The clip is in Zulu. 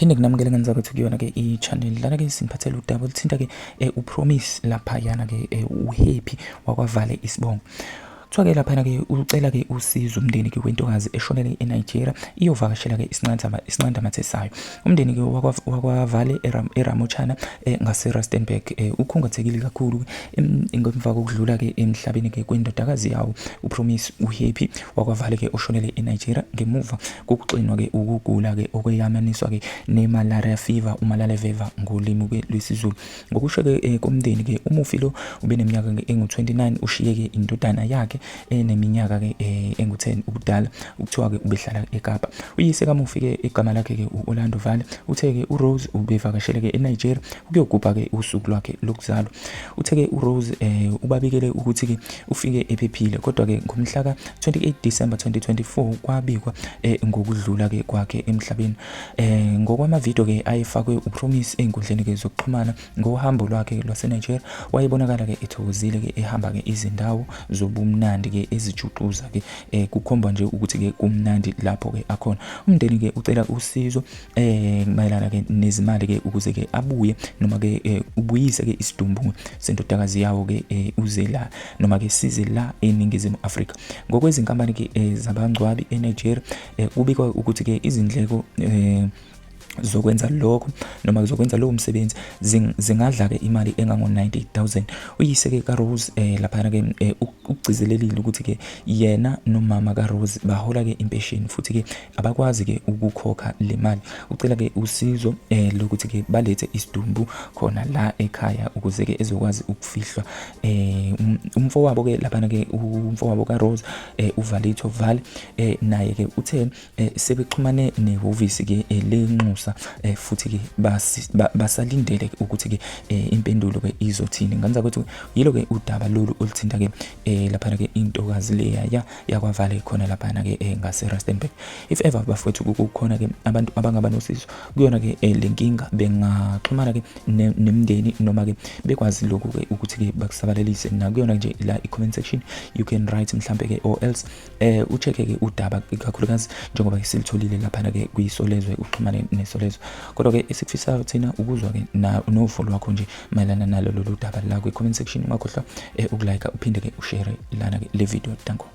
Ngiphinde nginamukele ngane zakwethu kuyona-ke i-channel lana-ke siniphathele udaba oluthinta-ke uPromise laphayana-ke uHappy wakwavale isibongo. Kuthiwa-ke laphana-ke ucela-ke usizo umndeni-ke wentokazi eshonele eNigeria iyovakashela-ke isinqandamathe sayo. Umndeni-ke wakwaVale eRamochana ngaseRustenburg ukhungathekile kakhulu ngemva kokudlula-ke emhlabeni-ke kwendodakazi yawo uPromise uHappy wakwaVale-ke oshonele eNigeria ngemuva kokuxinwa-ke ukugula-ke okweyamaniswa-ke ne-malaria fever, umalaleveva ngolimi-ke lwesiZulu. Ngokusho-ke komndeni-ke umufi lo ubeneminyaka-ke engu-29 ushiye-ke indodana yakhe eneminyaka-ke engu-10 ubudala kuthiwa-ke ubehlala eKapa. Uyise kamufi-ke igama lakhe-ke u-Orlando Vale uthe-ke uRose ubevakashele-ke eNigeria ukuyogubha-ke usuku lwakhe lokuzalwa. Uthe-ke uRose ubabikele ukuthi-ke ufike ephephile kodwa-ke ngomhla ka-28 December 2024 kwabikwa ngokudlula-ke kwakhe emhlabeni. Ngokwamavidiyo-ke ayefakwe uPromise ey'nkundleni-ke zokuxhumana ngohambo lwakhe lwaseNigeria wayebonakala-ke ethokozile-ke ehamba-ke izindawo zobumnandi-ke ezijuxuza-ke kukhomba nje ukuthi-ke kumnandi lapho-ke akhona. Umndeni-ke ucela usizo mayelana-ke nezimali-ke ukuze-ke abuye noma-ke ubuyise-ke isidumbu sendodakazi yawo-ke uze la noma-ke size la eNingizimu Afrika. Ngokwezinkampani-ke zabangcwabi eNigeria kubikwa ukuthi-ke izindleko zokwenza lokho noma zokwenza lowo msebenzi zingadla-ke imali engango-90,000. Uyise-ke kaRose laphana-ke ugcizelelile ukuthi-ke yena nomama kaRose bahola-ke impesheni futhi-ke abakwazi-ke ukukhokha le mali. Ucela-ke usizo lokuthi-ke balethe isidumbu khona la ekhaya ukuze-ke ezokwazi ukufihlwa. Umfowabo-ke laphana-ke umfowabo kaRose uValitho Vale naye-ke uthe sebexhumane nehhovisi ke lenxusa futhi ke basalindele ukuthi ke impendulo ke izothini. Ngane zakwethu yilo ke udaba lolu oluthinta ke laphana ke intokazi leya ya yakwaVale khona laphana ke ngase Rustenburg. If ever bafowethu kukhona ke abantu abangaba nosizo kuyona ke lenkinga bengaxhumana ke nemndeni noma ke bekwazi lokhu ke ukuthi ke bakusabalalise nakuyona nje la i-comment section you can write mhlambe ke or else ucheck-e ke udaba ikakhulukazi njengoba silitholile laphana ke kwiSolezwe uxhumane neSolezwe. Kodwa ke esikufisayo thina ukuzwa ke novo lwakho nje mayelana nalo lolu daba la kwi-comment section. Ungakhohlwa ukulike uphinde ke ushare lana ke le video. Danko.